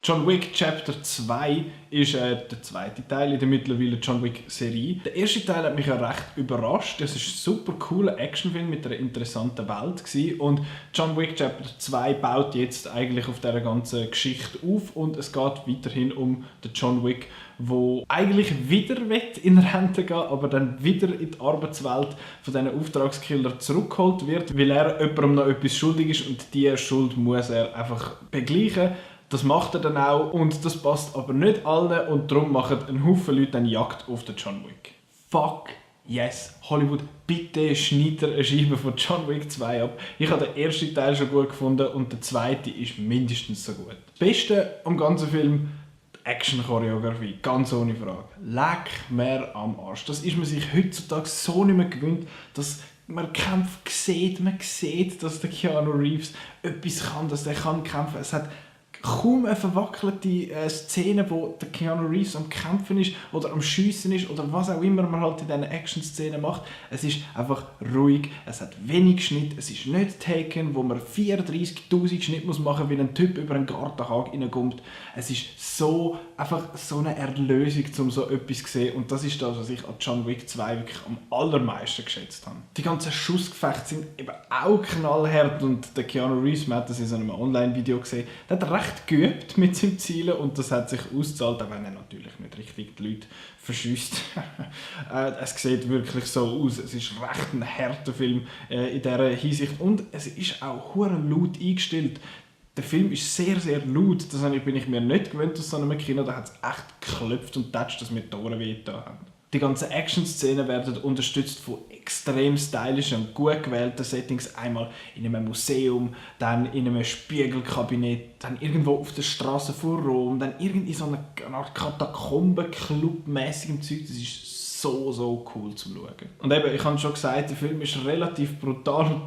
John Wick Chapter 2 ist der zweite Teil in der mittlerweile John Wick Serie. Der erste Teil hat mich ja recht überrascht. Es ist ein super cooler Actionfilm mit einer interessanten Welt gewesen. Und John Wick Chapter 2 baut jetzt eigentlich auf dieser ganzen Geschichte auf und es geht weiterhin um den John Wick, der eigentlich wieder in Rente gehen, aber dann wieder in die Arbeitswelt von diesen Auftragskillern zurückgeholt wird, weil er jemandem noch etwas schuldig ist und diese Schuld muss er einfach begleichen. Das macht er dann auch und das passt aber nicht allen und darum machen ein Haufen Leute eine Jagd auf den John Wick. Fuck yes, Hollywood, bitte schneid eine Scheibe von John Wick 2 ab. Ich habe den ersten Teil schon gut gefunden und der zweite ist mindestens so gut. Das Beste am ganzen Film, die Action-Choreografie, ganz ohne Frage. Leck mir am Arsch. Das ist man sich heutzutage so nicht mehr gewöhnt, dass man Kämpfe sieht, man sieht, dass der Keanu Reeves etwas kann, dass er kämpfen kann. Es hat kaum eine verwackelte Szene, wo der Keanu Reeves am Kämpfen ist oder am Schiessen ist oder was auch immer man halt in diesen Action-Szenen macht. Es ist einfach ruhig, es hat wenig Schnitt, es ist nicht Taken, wo man 34'000 Schnitt machen muss, wie ein Typ über einen Gartenhag reinkommt. Es ist so, einfach so eine Erlösung, um so etwas zu sehen und das ist das, was ich an John Wick 2 wirklich am allermeisten geschätzt habe. Die ganzen Schussgefechte sind eben auch knallhart und der Keanu Reeves, man hat das in so einem Online-Video gesehen, der hat recht geübt mit seinem Zielen und das hat sich ausgezahlt, auch wenn er natürlich nicht richtig die Leute verschießt. Es sieht wirklich so aus, es ist recht ein harter Film in dieser Hinsicht und es ist auch hure laut eingestellt. Der Film ist sehr, sehr laut, das bin ich mir nicht gewöhnt aus so einem Kino, da hat es echt geklopft und getatscht, dass mir die Ohren wehgetan haben. Die ganzen Action-Szenen werden unterstützt von extrem stylischen und gut gewählten Settings. Einmal in einem Museum, dann in einem Spiegelkabinett, dann irgendwo auf der Straße vor Rom, dann irgendwie so eine Art Katakomben-Club-mäßigem Zeug. Das ist so cool zum Schauen. Und eben, ich habe schon gesagt, der Film ist relativ brutal.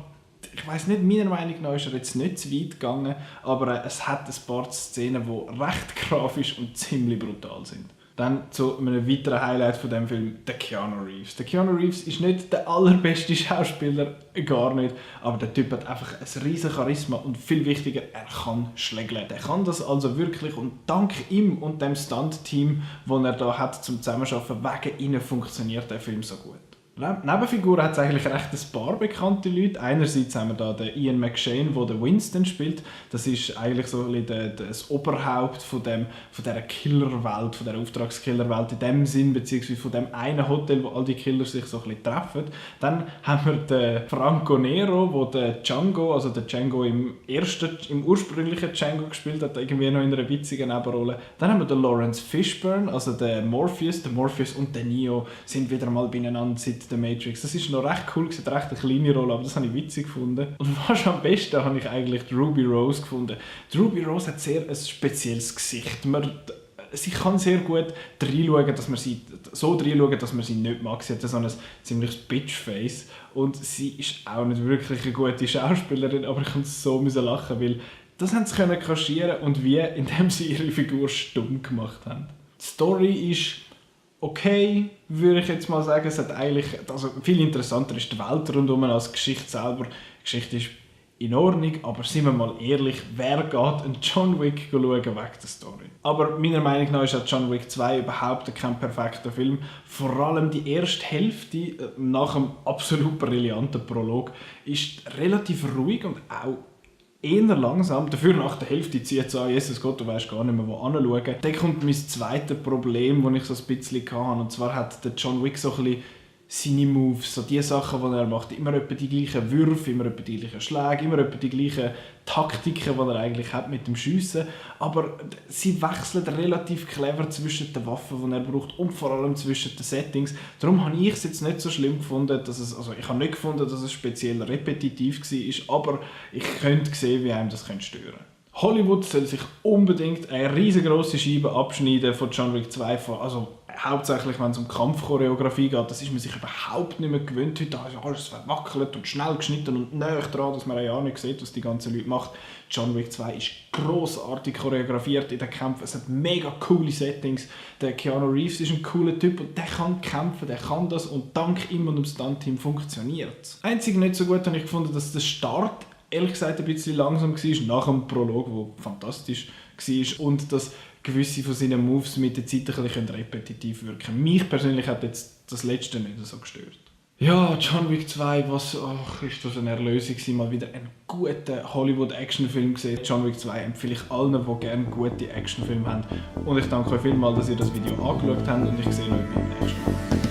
Ich weiss nicht, meiner Meinung nach ist er jetzt nicht zu weit gegangen, aber es hat ein paar Szenen, die recht grafisch und ziemlich brutal sind. Dann zu einem weiteren Highlight von diesem Film, der Keanu Reeves. Der Keanu Reeves ist nicht der allerbeste Schauspieler, gar nicht, aber der Typ hat einfach ein riesen Charisma und viel wichtiger, er kann schlägeln. Er kann das also wirklich und dank ihm und dem Stunt-Team, das er da hat zum Zusammenarbeiten, wegen ihnen funktioniert der Film so gut. Nebenfiguren hat es eigentlich recht ein paar bekannte Leute. Einerseits haben wir da den Ian McShane, der den Winston spielt. Das ist eigentlich so das Oberhaupt von dieser Killerwelt, von dieser Auftragskillerwelt in dem Sinn, beziehungsweise von dem einen Hotel, wo all die Killer sich so ein bisschen treffen. Dann haben wir den Franco Nero, der den Django, also den Django im ursprünglichen Django gespielt hat, irgendwie noch in einer witzigen Nebenrolle. Dann haben wir den Lawrence Fishburne, also den Morpheus. Der Morpheus und der Neo sind wieder mal beieinander seit The Matrix. Das ist noch recht cool, es hat recht eine kleine Rolle, aber das habe ich witzig gefunden. Und fast am besten habe ich eigentlich die Ruby Rose gefunden. Die Ruby Rose hat sehr ein spezielles Gesicht. Sie kann sehr gut reinschauen, dass man sie nicht mag. Sie hat so ein ziemliches Bitchface und sie ist auch nicht wirklich eine gute Schauspielerin, aber ich musste so lachen, weil das haben sie kaschieren und wie, indem sie ihre Figur stumm gemacht haben. Die Story ist okay, würde ich jetzt mal sagen. Es hat eigentlich, also viel interessanter ist die Welt rundherum als die Geschichte selber. Die Geschichte ist in Ordnung, aber seien wir mal ehrlich, wer geht einen John Wick schauen wegen der Story? Aber meiner Meinung nach ist auch John Wick 2 überhaupt kein perfekter Film. Vor allem die erste Hälfte, nach einem absolut brillanten Prolog, ist relativ ruhig und auch eher langsam. Dafür nach der Hälfte zieht es an, Jesus Gott, du weißt gar nicht mehr, wo hinschauen. Dann kommt mein zweites Problem, das ich so ein bisschen hatte. Und zwar hat der John Wick so ein bisschen seine Moves, so die Sachen, die er macht. Immer etwa die gleichen Würfe, immer etwa die gleichen Schläge, immer etwa die gleichen Taktiken, die er eigentlich hat mit dem Schiessen. Aber sie wechseln relativ clever zwischen den Waffen, die er braucht und vor allem zwischen den Settings. Darum habe ich es jetzt nicht so schlimm gefunden, ich habe nicht gefunden, dass es speziell repetitiv war, aber ich könnte sehen, wie einem das stören könnte. Hollywood soll sich unbedingt eine riesengroße Scheibe abschneiden von John Wick 2. Also hauptsächlich wenn es um Kampfchoreografie geht, das ist man sich überhaupt nicht mehr gewöhnt. Heute ist alles verwackelt und schnell geschnitten und näher dran, dass man ja nicht sieht, was die ganzen Leute machen. John Wick 2 ist grossartig choreografiert in den Kämpfen. Es hat mega coole Settings. Der Keanu Reeves ist ein cooler Typ und der kann kämpfen, der kann das und dank ihm und dem Stunt-Team funktioniert es. Einzig nicht so gut habe ich gefunden, dass der Start ehrlich gesagt ein bisschen langsam war, nach dem Prolog, der fantastisch war, und dass gewisse von seinen Moves mit der Zeit ein bisschen repetitiv wirken. Mich persönlich hat jetzt das Letzte nicht so gestört. Ja, John Wick 2, ist das eine Erlösung gewesen, mal wieder einen guten Hollywood-Actionfilm gesehen. John Wick 2 empfehle ich allen, die gerne gute Actionfilme haben. Und ich danke euch vielmals, dass ihr das Video angeschaut habt und ich sehe euch beim nächsten Mal.